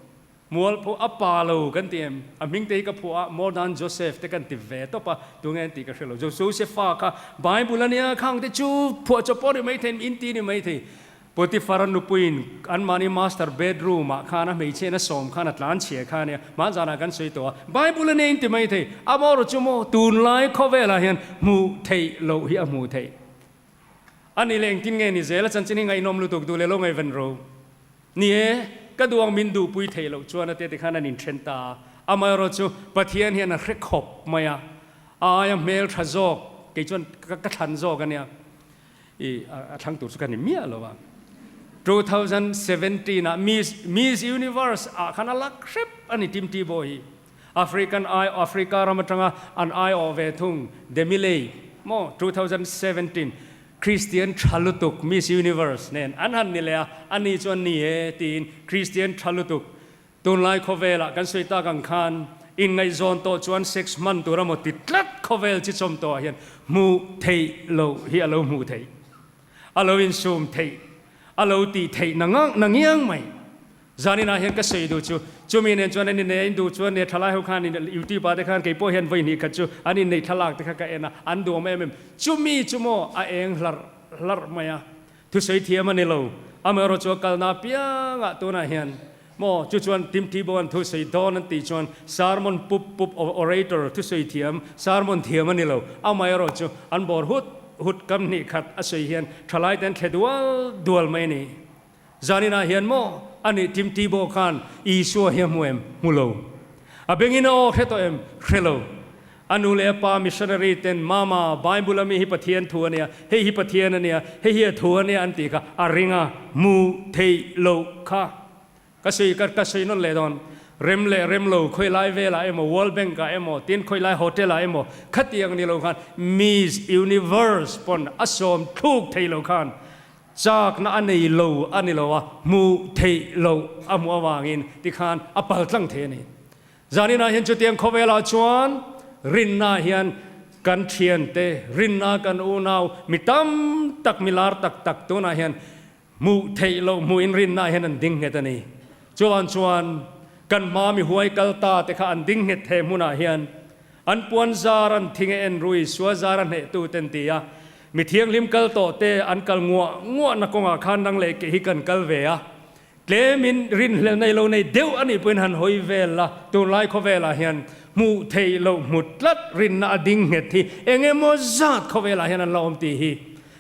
mualpho a pa lo kan ti em a hming te hi ka phuah a Modern Joseph te kan ti ve tawp a tunge an tih ka hre lo Josepha kha Bible ania khang te chu phuah chawp pawh ni maithei in ti ni maithei. Potiphar-a nupuiin anmahni master bedroom-ah khan a hmeichhiain a sawm khan a tlan chhia kha a nia, hmanzanah kan sawi tawh a, Bible a nei in ti mai thei, amaherawh chu maw tunlai khawvelah hian hmuh theih loh hi a hmuh theih a ni leh engtin nge ni zel a chanchin hi ngaihnawm lutuk duh leh lo ngaihven ro ni e, ka duh ang min duhpui theih loh chuan a te tikhan an inthen ta a, amaherawh chu Pathian hian a hre khawp mai a, a aia hmeltha zawk kei chuan ka thlan zawk a nia. I a thlang tur chu ka ni miah lo a. 2017 ah Miss Miss Universe ah khan a lak hrep a ni Tim Tebow hi. African ai Africa ram atanga an aiawh ve thung Demi Leigh maw 2017 Christian tha lutuk Miss Universe nen an han ni leh a, ani chuan ni e tiin Christian tha lutuk Tunlai khawvelah kan sawi tak ang khan inngaihzawn tawh chuan sex hman tur emaw ti tlat khawvel chi chawm tawhah hian hmuh theih loh hi a lo hmuh theih, a lo insum theih, a lo tih theih na ngang na ngiang mai. Zaninah hian ka sawi duh chu chumi nen chuan an innei a induh chuan nia thalai ho khan YouTube ah te khan kei pawh hian vawi hnih khat chu an inneih thlalak te kha ka en a, an duhawm em em. Chumi chu maw a eng hlarh hlarh mai a. Thusawi thiam a ni lo. Amaherawh chu a kalna apiangah tunah hian maw chu chuan Tim Tebow-a'n thusawi dawn an tih chuan sermon pup pup orator thusawi thiam sermon thiam a ni lo. Amaherawh chu an bawr hut hut kam hnih khat a sawi hian thalaite an thle dual dual mai a ni. Zaninah hian maw a nih Tim Tebow khan Isua hi a hmu em? Hmu lo. A bengin a aw hre tawh em? Hre lo. A nu leh a pa missionary ten Mama, Bible a mi hi Pathian thu a nia, hei hi Pathian a nia, hei hi a thu a nia an tih kha a ring a, hmu theih loh kha. Ka sawi ka ka sawi nawn leh dawn. Rem leh rem lo khawi lai velah emaw, World Bank ah emaw, tin khawi lai hotel ah emaw khatiang ni lo khan Miss Universe pawn a sawm thluk thei lo khan chakna a nei lo a ni lo a, hmuh theih loh a hmuh avangin tikhan a pal tlang thei a ni. Zaninah hian chutiang khawvelah chuan rinna hian kan thiante, rinna kan unau mi tam tak, mi lar tak tak tunah hian hmuh theih loh hmuhin rinna hian an ding nghet a ni. Chuan chuan kan hma mi huai kal ta te kha an ding nghet he hmunah hian an puan zar an thing e en rui sua zar a hneh tu ten ti a, mi thianghlim kal tawh te an kal nguah nguahna kawngah khan nang leh keh hi kan kal ve a. Tlemin rinhlelh nei lo nei deuh a nih pawhin han hawi vel la, tunlai khawvelah hian hmuh theih loh hmu tlat rinna a ding nghet hi eng emaw zat khawvelah hian an la awm tih hi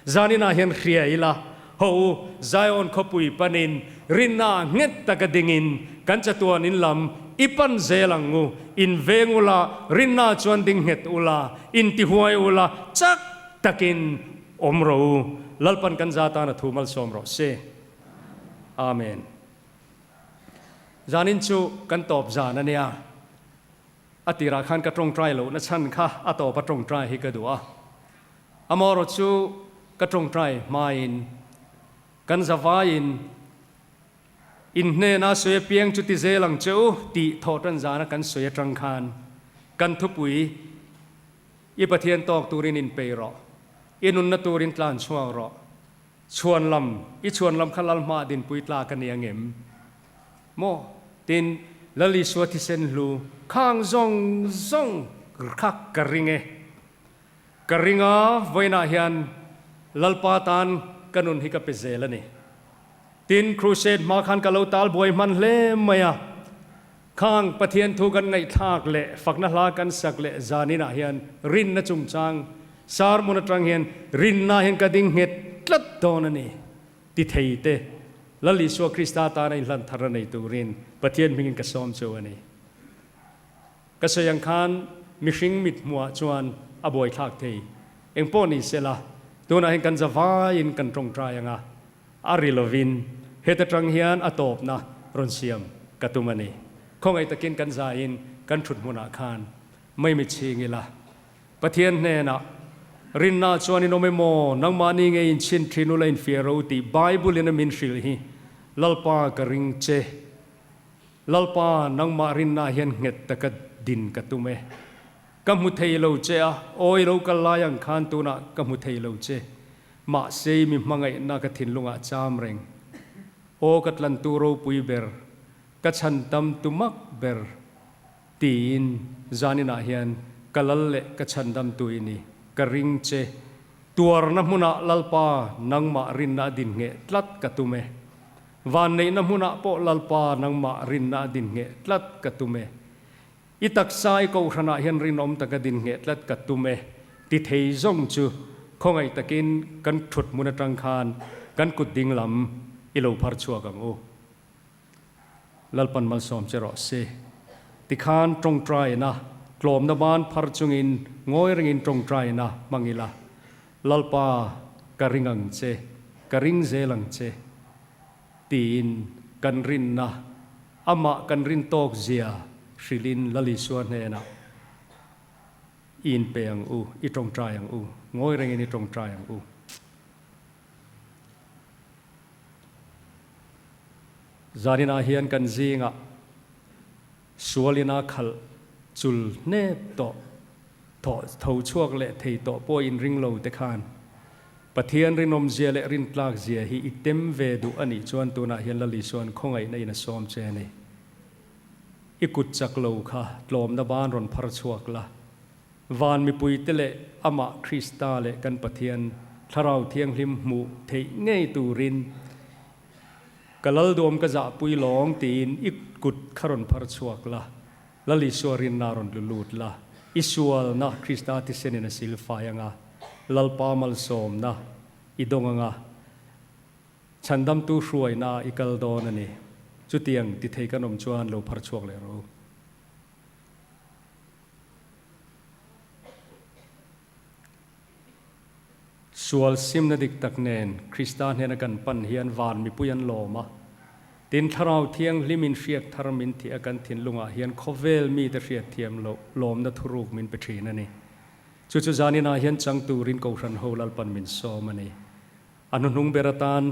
zaninah hian hria ila, haw u, Zion khawpui panin rinna nghet taka dingin kan chatuan in lam i pan zel ang u, in veng ula, rinna chuan ding nghet ula, intihuai ula, chak takin awm rawh u, Lalpan kan za tan a thu malsawm rawh se. Amen. Zanin chu kan tawp zan a nia. A tirah khan ka tawngtai lohna chhan kha a tawpa tawngtai hi ka duh a. Amaherawh chu ka tawngtai hmain kan zavaiin in hnena sawi apiang chu ti zel ang che u tih thawhtan zana kan sawi atang khan kan thupui I Pathian tawk turin inpei rawh, i nunna turin tlan chhuak rawh, Chhuan lam, I chhuan lam kha Lal hmaah dinpui tlak a ni ang em? Maw? Tin, Lal Isua thisen hlu khang zawng zawng kha ka ring e. Ka ring a, vawiinah hian Lalpa tan ka nun hi ka pe zel a ni. Tin, Crusade hma khan ka lo tal buai hman hle mai a. Khang Pathian thu kan ngaihthlak leh fakna hla kan sak leh zaninah hian rinna chungchang sermon atang hian rinna hian ka ding nghet tlat dawn a ni ti thei te Lal Isua Krista tana inhlan thar a nei turin Pathian hmingin ka sawm chu a ni. Ka sawi ang khan mihring mit hmuhah chuan a buaithlak thei. Engpawh ni sela tunah hian kan zavaiin kan tawngtai ang a. A ri lovin heta tang hian a tawpna rawn siam ka tum a ni. Khawngaih takin kan zaiin kan thut hmunah khan maimi chhing ila. Pathian hnenah, Rinna chuan in awm emaw, nangmahni nge in chhin thin ula in fiah ro tih Bible in a min hrilh hi Lalpa ka ring che. Lalpa nangmah rinna hian nghet taka din ka tum e. Ka hmu thei lo che a, awi lo kal lai ang khan tunah ka hmu thei lo che. Mahse mi hmangaihna ka thinlungah cham reng. Aw ka tlantu ropui ber, ka chhan tam tu mak ber tiin zaninah hian ka lal leh ka chhandamtu i ni, ka ring che. Tuarna hmunah Lalpa nangmah rinna a din ngheh tlat ka tum e. Vanneihna hmunah pawh Lalpa nangmah rinna a din ngheh tlat ka tum e. I taksa i kohhranah hian rinawm taka din ngheh tlat ka tum e ti thei zawng chu khawngaih takin kan thut hmun atang khan kan kut ding lam i lo phar chhuak ang u. Lalpan malsawm che rawh se. Tikhan tawngtaina tlawmna ban phar chungin ngawi rengin tawngtaina hmang ila, Lalpa ka ring ang che, ka ring zel ang che tiin kan rinna amah kan rin tawk zia hrilhin Lal Isua hnenah i inpe ang u, i tawngtai ang u, ngawi rengin i tawngtai ang u. Zaninah hian kan zingah sualina khalh chul hnep tawh thawh tho chhuak leh thei tawh pawh inring lo te khan Pathian rinawmzia leh rintlakzia hi i tem ve duh a nih chuan tunah hian Lal Isua'n khawngaihna in a sawm che a ni. I kut chak lo kha tlawmna ban rawn phar chhuak la. Van mipuite leh Amah Krista leh kan Pathian Thlarau Thianghlim hmuh theih ngei turin ka Lalduam ka zahpui lawng tiin i kut kha rawn phar chhuak la, Lal Isua rinna rawn lu lut la, i sualna Krista thisenin a silfai anga, Lalpa malsawmna i dawng anga, Chhandamtu hruaina i kal dawn a ni. Chutiang ti thei kan awm chuan lo phar chhuak leh rawh u. Sual simna dik tak nen Krista hnena kan pan hian van mipui an lawm a. Tin, Thlarau Thianghlimin hriat thar min thih a kan thinlungah hian khawvel mite hriat thiam loh lawmna thuruk min pe thin a ni. Chu chu zaninah hian chang turin Kohhran ho Lalpan min sawm a ni. A hnuhnung ber atan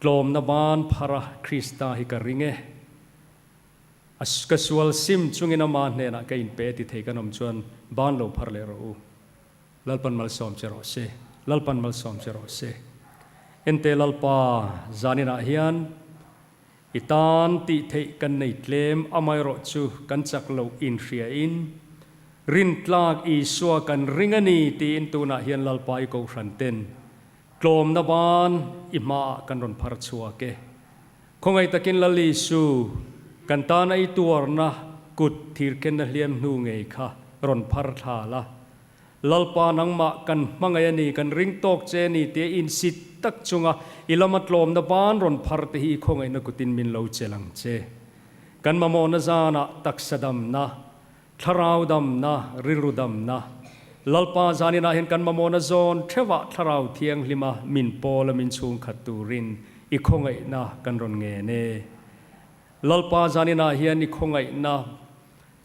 tlawmna ban phara Krista hi ka ring e. A ka sual sim chungin ama hnenah ka inpe ti thei kan awm chuan ban lo phar leh rawh u. Lalpan malsawm che rawh se. Lalpan malsawm che rawh se. Ente Lalpa, zaninah hian i tan tih theih kan nei tlem amaherawh chu kan chak loh inhriain rintlak Isua kan ring a ni tiin tunah hian Lalpa i kohhran ten tlawmna ban i hmaah kan rawn phar chhuak e. Khawngaih takin Lal Isu, kan tana i tuarna kut thirkenna hliam hnu ngei kha rawn phar thla la. Lalpa nangmah kan hmangaih a ni, kan ring tawk che a ni tia insit tak chunga i lama tlawmna ban rawn phar te hi i khawngaihna kutin min lo chelh ang che. Kan mamawhna zanah taksa damna, Thlarau damna, rilru damna. Lalpa zaninah hian kan mamawhna zawn theuhah Thlarau Thianghlima min pawl a min chhungkhat turin i khawngaihna kan rawn ngen e. Lalpa zaninah hian i khawngaihna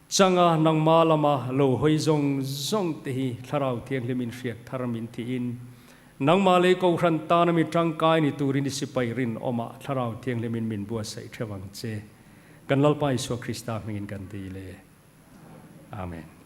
changa nangma lama lo hawi zawng zawng te hi Thlarau Thianghlim in hriat thar min thihin nangma lei Kohhran tana mi tangkai ni turin i sipai rinawmah Thlarau Thianghlim in min buatsaih theuh ang che. Kan Lalpa Isua Krista hmingin kan dil e. Amen.